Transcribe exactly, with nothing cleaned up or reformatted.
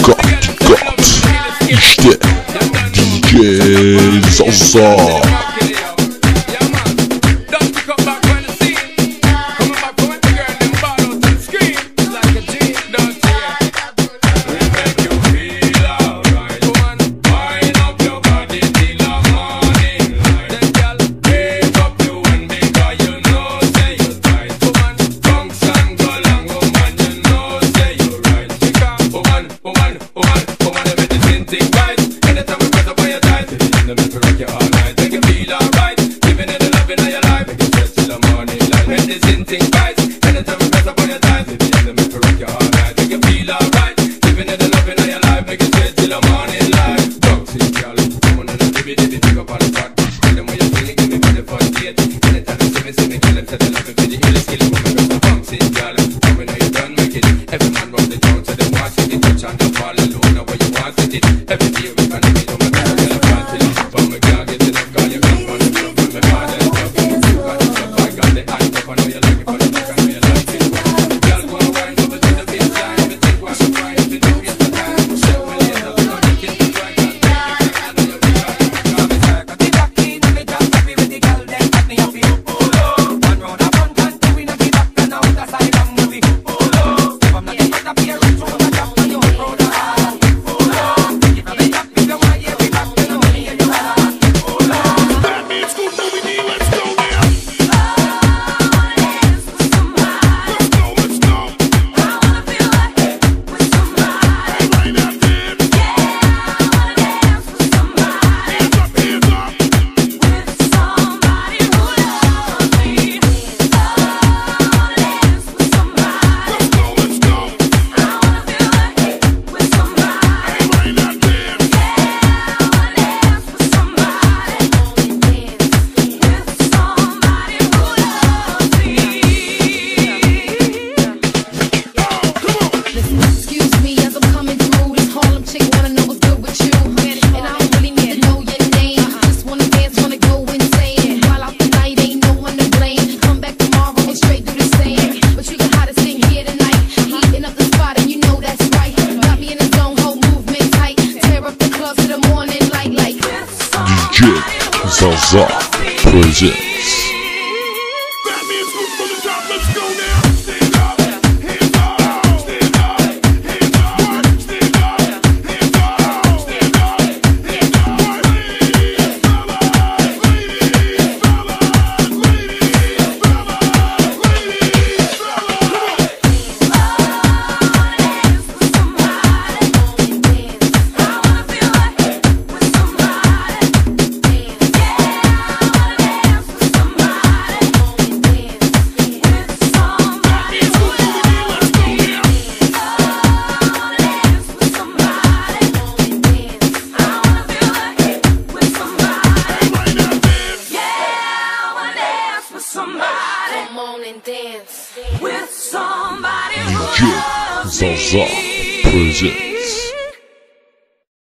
Dikkat, dikkat. İşte D J Zaza. Woman, woman, woman, make the same thing right. Anytime we press up on your thighs, baby, you know me to rock you all night. Make you feel alright. Giving you the loving of your life. Make you sweat till the morning light. Make the same thing right. Anytime we press up on your thighs, baby, you know me to rock you all night. Make you feel alright. Giving you the loving of your life. Make you sweat till the morning light. Bouncy girl, come on and dibby dibby, pick up all the fat. Tell them what you feel, give me body for the eight. Anytime you see me, see me, girl, them say they love me for the illest, illest woman. Bouncy girl, and when you done, make it. Every man round the town, so them want to get touch and the fall alone. Now what you want to get? Every day we gonna get on my girl, girl, I can't feel it. But my girl, get enough, girl, you come on the club with me, hard and tough. You got the stuff, I got the hand up, I know you like it, but I know you like it. Girl, go and wind up to the baseline, me think what you find, me think it's the time. Show me later, we gonna get it right, and baby, I know you be right. Listen, excuse me as I'm coming through. This Harlem chick wanna know what's good with you. And I don't really need to know your name. Just wanna dance, wanna go insane. While out the night, ain't no one to blame. Come back tomorrow and straight do the same. But you the hottest thing here tonight. Heating up the spot and you know that's right. Got me in the zone, whole movement tight. Tear up the club to the morning light like this. D J Zaza presents. Somebody. Come on and dance with somebody who D J loves Zaza me. Presents.